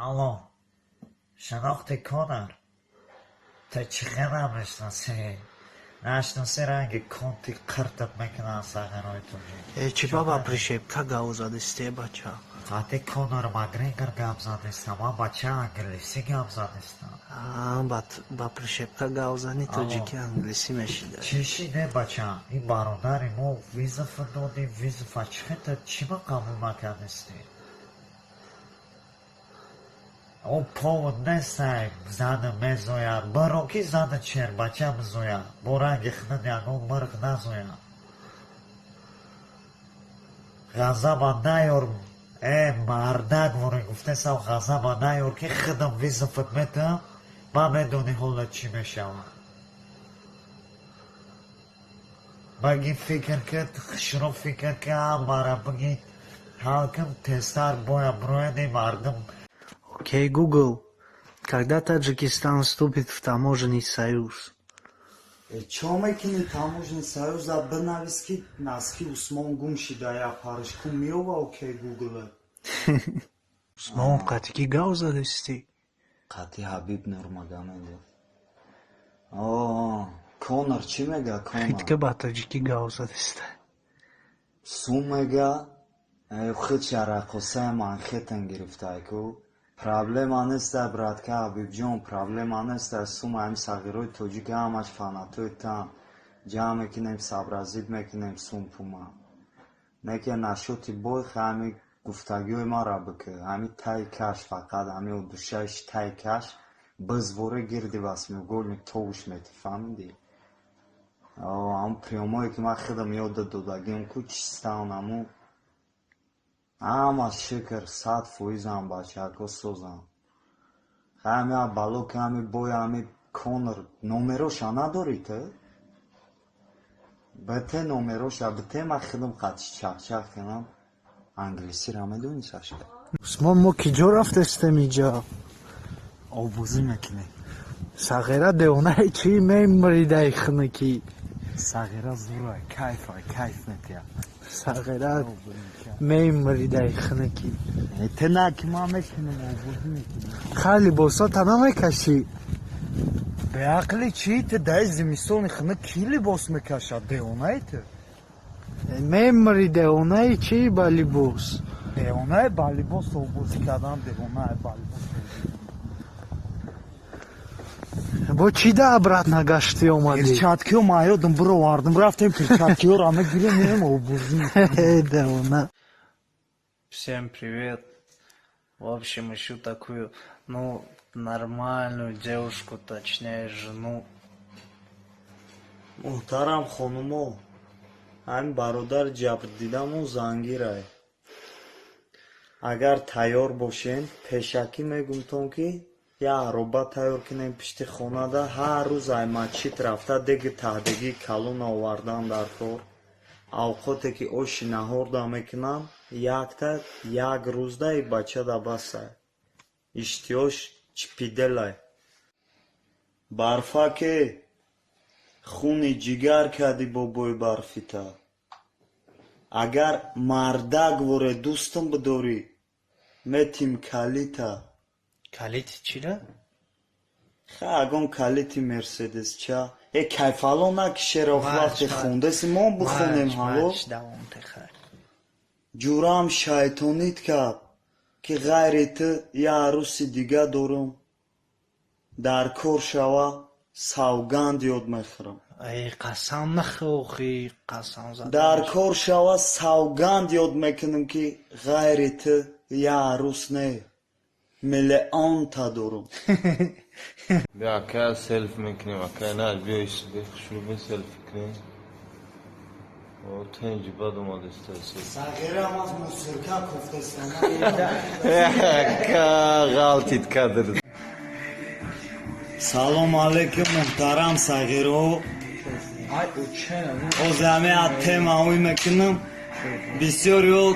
Алло, шинохти, Конор? Ту чӣ хел намешиносӣ? Нашиноси, ранги конти қиртат мекунанд сағираҳои тоҷик. Э, чӣ ба прищепка гав задисте, бача? Қати Конор Макгрегор гап задистам ман, бача, англисӣ гап задистам. Ба прищепка гав зани, тоҷики англисӣ мешида. Чӣ шиде, бача? Ин бародари мо вызов додӣ, вызов а чӣ хел чӣ ба қабул накардистӣ? О, повод нестай, зана мезояд, баро ки зана чербача мезояд, бо ранги худат ягон мирғ назояд. Ғазаба наёр, э мардак, воре гуфтесам, ғазаба наёр, ки худам вызов ат метаҳам, ман медонӣ ҳоло чӣ мешавад. Баги фикр кид, хушрӯ фикр ки, ҳамаро биги ҳал кун, тезтар бояд бирояд ин мардум. Окей, Google, когда Таджикистан вступит в таможенный союз? Э, чо мекунӣ? Таможенный союз а бинавис, ки носки Усмон гум шида, я паришку меёва, окей Гугл. Усмон, қати ки гав задистӣ? Қати Ҳабиб Нурмагомедов. О, Конор чӣ мега, Конор? Хитка ба тоҷикӣ гав задиста. Сум мега, э, худша раққосаи Манхеттен гирифтай ку. Проблема неста, братка Ҳабибҷон, проблема неста. Сум ҳами сағирои тоҷик ҳамаш фанатои там. Ҷамъ мекунем, сообразить мекунем сум пума. Неке нашоти бой ҳами гуфтагиҳои маро бикӯ. Ҳами тай каш фақат, ҳами удушаиш тай каш, бизворе гирди восьмиугольник товуш метӣ, фаҳмидӣ? Ҳамун приём ое ки ман худам ёдат додагиам ку, чистан ҳамун ҳама, шукр, 100%ам, бачаҳако созам. Ҳами бало ки ҳами бой, ҳами Конор номероша надорӣ ту? Бите номероша, бите, ман худам қати чақчақ кунам. Англисиро медонӣ, Сашка? Усмон, мо ки ҷо рафтестем иҷа? Обозӣ мекунем. Сағира, девонаи чӣ мемридай хунукӣ? Сағира зурай, кайфай, кайф метиҳад. Сағира, мемридай хунукӣ. Ту на ки ман мекунам, обозӣ мекунем. Хай, либосота намекашӣ? Беақли чӣ ту? Даи зимистони хунук кӣ либос мекашад, девонаи ту? Мемри, девонаи чӣ ба либос? Девонаи ба либос обозӣ кардан, девонаи ба либос. Бо чӣ да обратно гаштӣ омадӣ? Перчатки ё ман ёдам бировардам, рафтем, перчатки ёро мегирем, меем, обозӣ. Девона. Всем привет. В общем, ищу такую, ну, нормальную девушку, точнее, жену. Муҳтарам хонумо, ҳамин бародари ҷабрдидамон зангирай. Агар тайёр бошем, пешакӣ мегумтон, ки як ароба тайёр кунем пишти хонада, ҳар рӯз ай масҷид рафта, деги таҳдигии калон овардан дар кор. Авқоте ки оши наҳорда мекунам, якта як рӯзда и бачада басай. Иштиҳош чипиделай. Барфаке хуни ҷигар кардӣ, бобои барфита. Агар мардак воре дӯстам бидорӣ, метим калита. Калити чира? Ха, ягон калити мерседесча. Э, кайфало накишера, вақте хондаси мо бихонем ҳало. Ҷурам шайтонит кард, ки ғайри ту як арӯси дига дорам. Дар кор шава, савганд ёд мехӯрам. Ай, қасам нахӯ, қасам зада. Дар кор шава, савганд ёд мекунам, ки ғайри ту як арӯс не, миллионта дорам. Бیا ака, селфи мекунем, ака, на, биё исби хушрӯ, селфи кунем. О, тенҷи бад омадеста. Сағирам аз мусирка кофтестам. Ака, ғалтид кадр. Салому алейкум, муҳтарам сағиро. Ҳозир ҳами тема ӯй мекунам. Бисёриҳо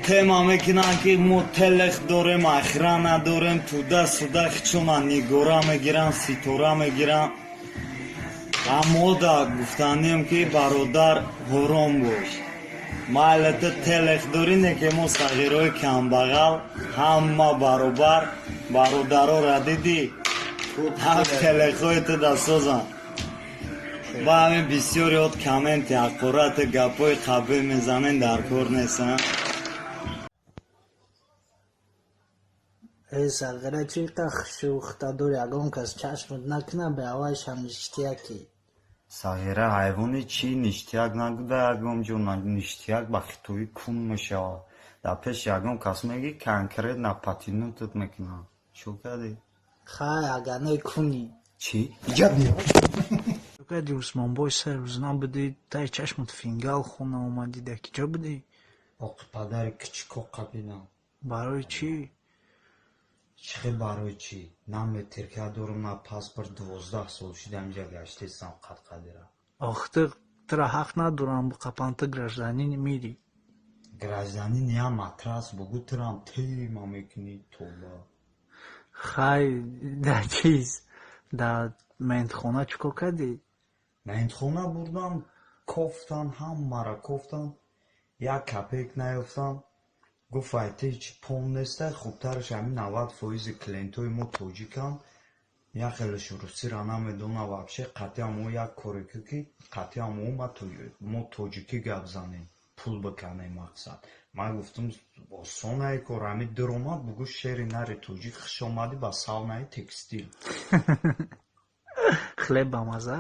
тема мекунанд, ки мо телех дорем, охрана дорем, туда суда хичона нигора мегиранд, ситора мегиранд. Аммо да гуфтанем, ки бародар, ҳором бош, майли, ту телех дорӣ, не ки мо сағирои камбағал ҳама баробар. Бародарора дидӣ, ҳам телехои ту дасозан. Ба ҳамин бисёри от комменти ҳақорату гапҳои қабил мезанен, дар кор нест, а? Э, сағира, чӣ қа хушухта дори, ягон кас чашмат накуна, беавайшам ништяки. Сағира, ҳайвони чӣ ништяк нагуда, ягон ҷо ништяк ба хитоӣ кун мешавад. Дар пеши ягон кас мегӣ, конкретно патинутат мекунам. Чӯ кардӣ? Хай, агар не кунӣ. Чӣ? Иҷа биё. Кади, Усмонбой, се рӯз набудӣ, таи чашмат фингал хона омадӣ, дар ки ҷо будӣ? Оқи падари кичико қапидам. Барои чӣ? Чӣ хел барои чӣ? На метрика дорам, на паспорт, 12 сол шуда инҷа гаштесам қадқадира. Ох, ту тура ҳақ надорам биқапам, ту гражданини мири. Гражданин я матрас бугу, турам тема мекунӣ, тоба. Хай, дар чиз, дар ментхона чӣ кор кардӣ? Ментхона бурдам, кофтан, ҳамаро кофтан, як копейк наёфтам. Гуфт, ай ту ҳеҷ пол нестай, хубтараш ҳамин 90 фоизи клиентҳои мо тоҷиканд, як хелеш русиро намедонад вообще, қатъиан мо як коре ку, ки қатъиан мо тоҷикӣ гап занем, пул биканем, мақсад. Ман гуфтам, осон ай кор, ҳамин дуромад, бугӯ шери нари тоҷик, хуш омадӣ ба саунаи текстил. Хлеб ба маза.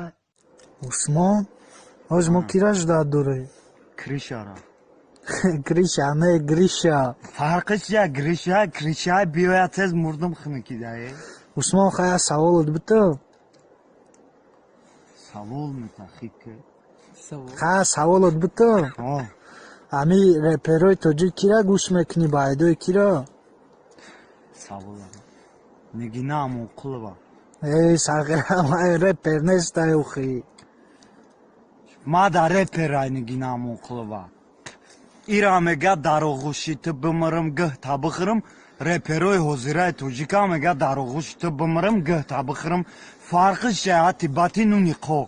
Усмон, ҳоз мо кира ждать дорем? Кришара. Гриша не, Гриша. Фарқиш я Гриша, Криша биёяд, тез мурдум хунукидае. Усмон, хай, як саволот битам. Савол метахӣ ки? Хай, саволот битам. Ҳами реперои тоҷик кира гӯш мекунӣ, ба айдои кира? Саволара Нигина Амонқулова. Эй, сағира, май репер нестай охи. Ма да реперай Нигина Амонқулова. Ира мега дар оғӯши ту бимирам, гӯҳ та бихӯрам. Реперои ҳозираи тоҷика мега дар оғӯши ту бимирам, гӯҳ та бихӯрам. Фарқиш ати бати нуни қоқ,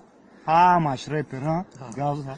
ҳамаш репер, а? Гавза.